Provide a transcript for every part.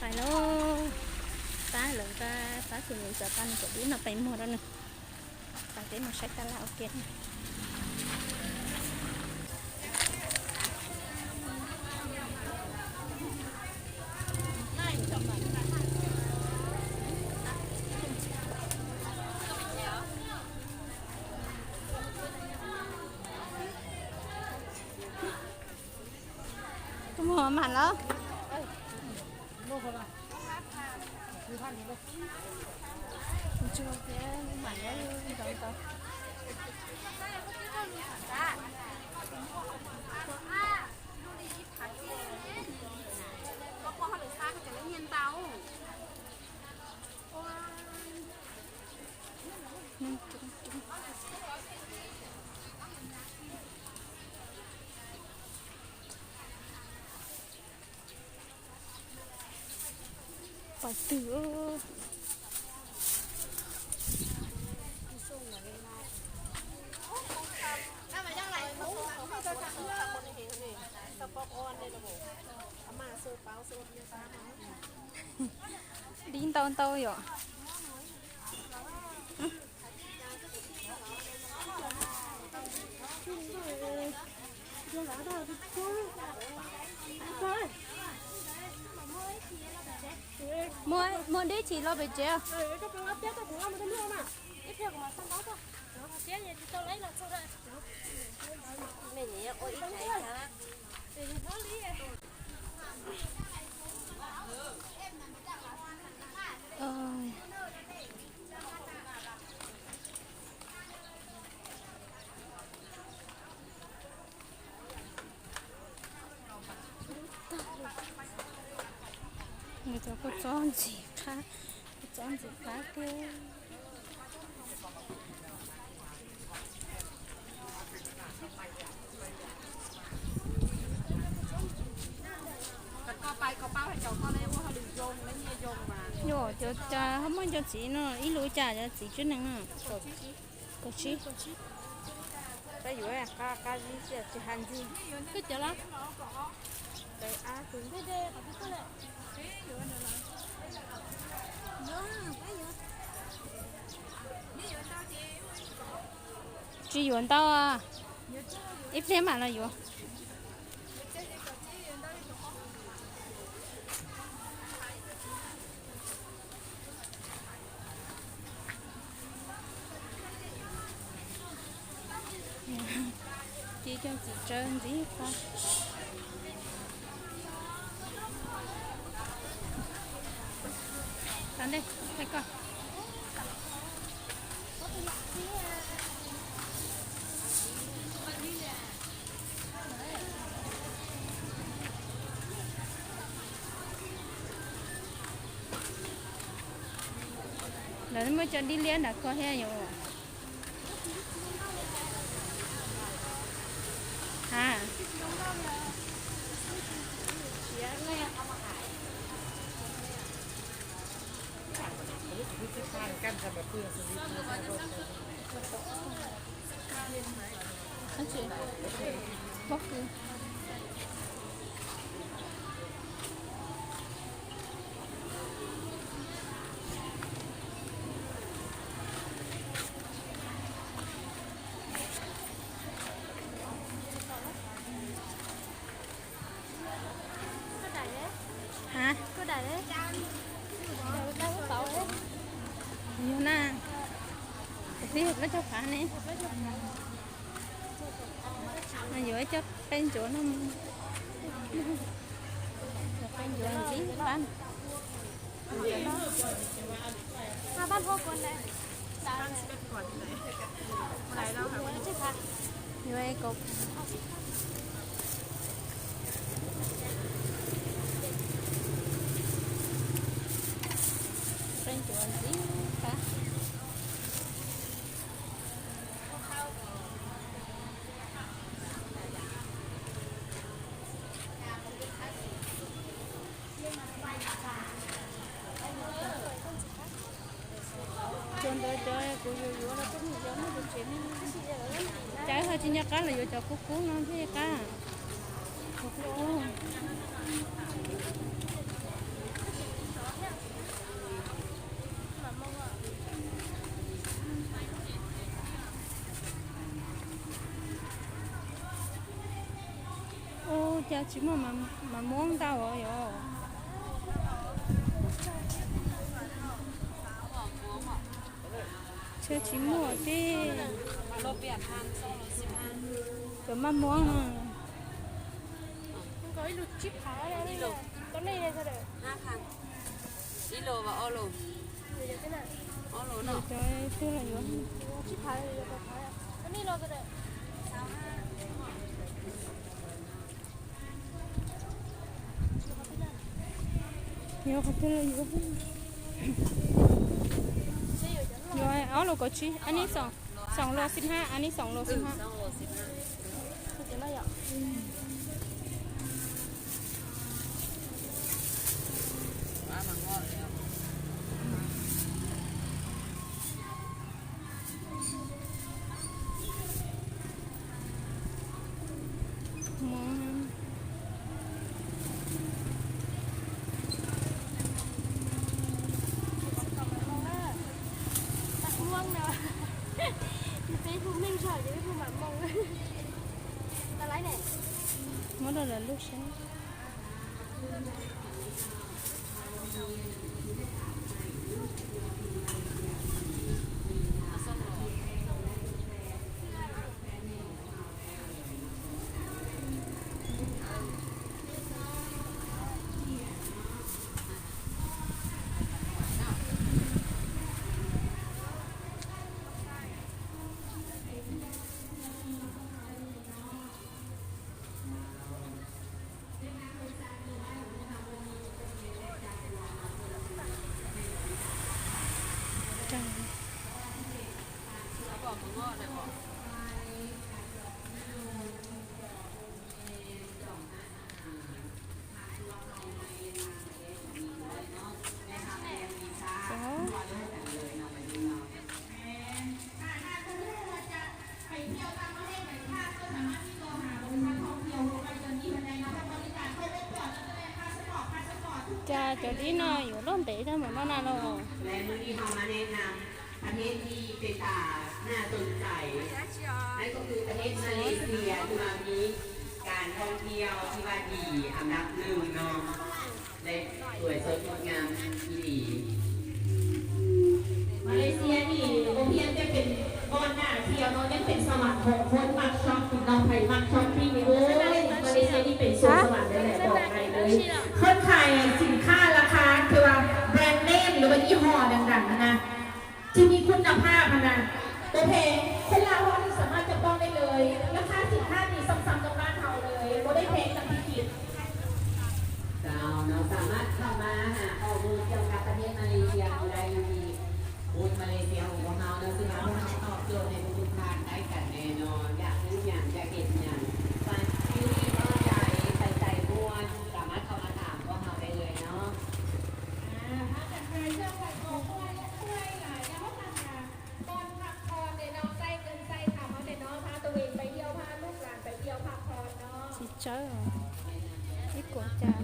Pais lauj, pab lawv nqa pab tus niam ntxawm pab nws cov dib no pais muag rau nws. Pais peb mus saib tab laj ua ke. Koj mus mam lawm. Pais twg? Dib ntau ntau yom. Muaj, muaj dib tsis los pem tsev. Nws cov kua txob ntxim qab, kua txob ntxim qab tiag. Yog cov cas ho muaj cov txiv no ib lub cas cov txiv tsev neeg no. Kaum tsib. Koj yuav qab qab zib tsis hais ntxig. Tsis yuav ntau, ib pliag mam los yuav. Ci coj txiv tsawb ntxiv qab. Tau ntej, thaij koj. Lawv muaj cov dib liab nram ko thiab yom. Ha. Ha, yog na, tab sis lawv cov phav ne, yuav cov peb ncuav no, cov peb ncuav ntxiv pab. Yuav kom peb ncuav ntxiv pab. Cov ntawd cov kuv yuav yuav los peb mus yuav muaj tus tsev ne. Cas ho tsis nco qab los yuav cov kub kub no thiaj qab. Cov kub kub. Tsis muaj mas muab ntau os yog. Tsis muaj tib. Cov maj muab no. Cov twg los yuav. Yuav qhov twg los yuav. Yuav ob lus kaum tsib, anv nib xoom, xoom lus xib hab, anv nib xoom lus xib hab. Muab rau lawv lub seb. Cas cov dib no yuav luaj ntev tag mus no na los? และมื้อนี้เฮามาแนะนำประเทศที่เป็นตาน่าสนใจ นั่นก็คือประเทศมาเลเซีย คือว่ามีการท่องเที่ยวที่ว่าดีอันดับหนึ่งเนาะ และสวยสดงดงามอีหลี มาเลเซียนี่บ่เพียงแต่เป็นบ่อนน่าเที่ยวเนาะ ยังเป็นสวรรค์ของคนมักช้อปปิ้งเนาะ ใครมักช้อปปิ้งนี่ โอ้ย มาเลเซียนี่เป็นสวนสวรรค์เลยแหละ บอกได้เลย คนขายสินค้าราคาที่ว่าแบรนด์เนมหรือว่ายี่ห้อดังๆนะ ที่มีคุณภาพนะ ตัวแพง คนลาวเรานี่สามารถจับต้องได้เลย ราคาสินค้านี่ซ้ำๆกับบ้านเราเลย บ่ได้แพงตามที่คิด เจ้าเนาะ สามารถเข้ามาหาข้อมูลเกี่ยวกับประเทศมาเลเซียของเราได้อยู่ที่บูธมาเลเซียของพวกเราเนาะ ซึ่งว่าพวกเราตอบโจทย์ให้ทุกๆท่านได้กันแน่นอน อยากรู้หยัง อยากเห็นหยัง มาที่นี่ก็ได้ ใส่ใจม่วน สามารถเข้ามาถามพวกเราได้เลยเนาะ อ่า พากันไปเที่ยวกันก่อน เมื่อยและเมื่อยหลาย ยังไม่ทันมา บ่อนพักผ่อนเด้อเนาะ ใส่เงินใส่คำเอาเด้อเนาะ พาตัวเองไปเที่ยว พาลูกหลานไปเที่ยวพักผ่อนเนาะ Txiv tsawb, ib kuam cas.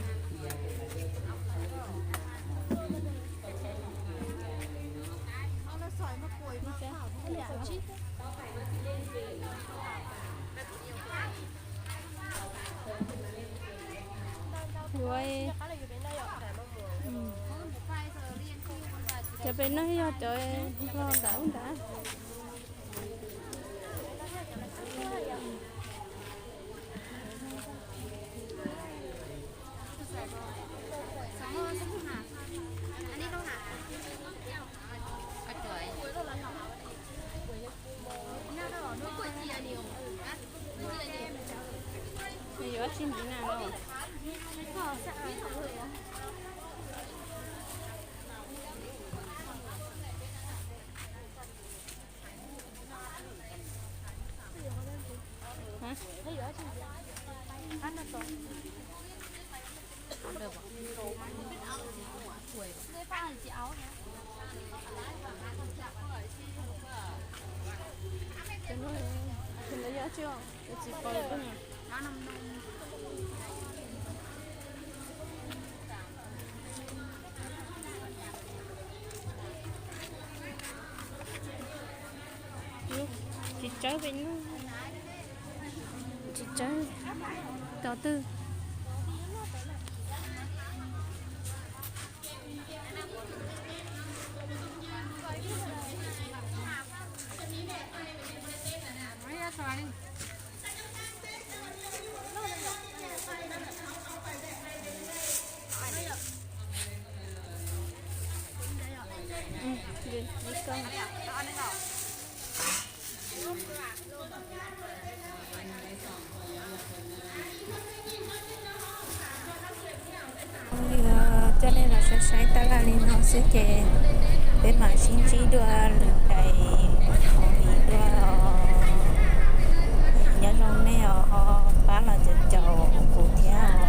Yuav, cov pem no yog cov loj ntawd ntag. Yuav tsis ntxiv na no. Hả? Cov no, cov no yog tsis, cov txiv pos. Txiv tsawb pem no, txiv tsawb, cov twg? Coj nej los saib saib tab laj li no xwb ces peb mam sib ntsib dua lwm daim movie dua. Nyob zoo nej os, ho pab los caum caum kuv thiab.